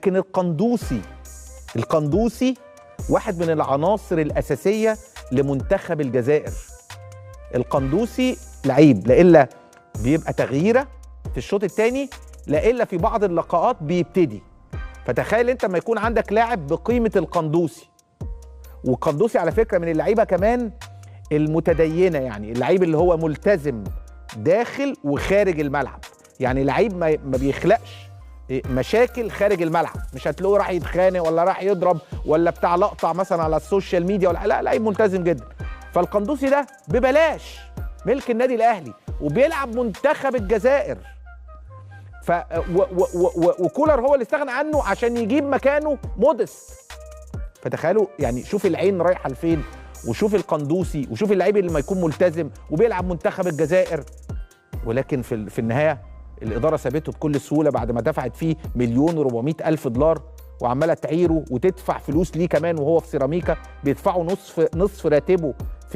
لكن القندوسي واحد من العناصر الأساسية لمنتخب الجزائر. القندوسي لعيب لا إلا بيبقى تغييره في الشوط الثاني، لا إلا في بعض اللقاءات بيبتدي. فتخيل أنت ما يكون عندك لاعب بقيمة القندوسي. والقندوسي على فكرة من اللعيبة كمان المتدينة، يعني اللعيب اللي هو ملتزم داخل وخارج الملعب، يعني لعيب ما بيخلقش مشاكل خارج الملعب، مش هتلاقوه راح يتخانق ولا راح يضرب ولا بتاع لقطة مثلا على ال social media ولا لا، لعيب ملتزم جدا. فالقندوسي ده ببلاش ملك النادي الاهلي وبيلعب منتخب الجزائر. ف وكولر هو اللي استغنى عنه عشان يجيب مكانه مودست. فتخيلوا يعني، شوف العين رايحة لفين، وشوف القندوسي، وشوف اللعيب اللي ما يكون ملتزم وبيلعب منتخب الجزائر. ولكن في النهاية الادارة سابته بكل سهولة بعد ما دفعت فيه 1,400,000 دولار، وعماله تعيره وتدفع فلوس ليه كمان وهو في سيراميكا، بيدفعوا نصف راتبه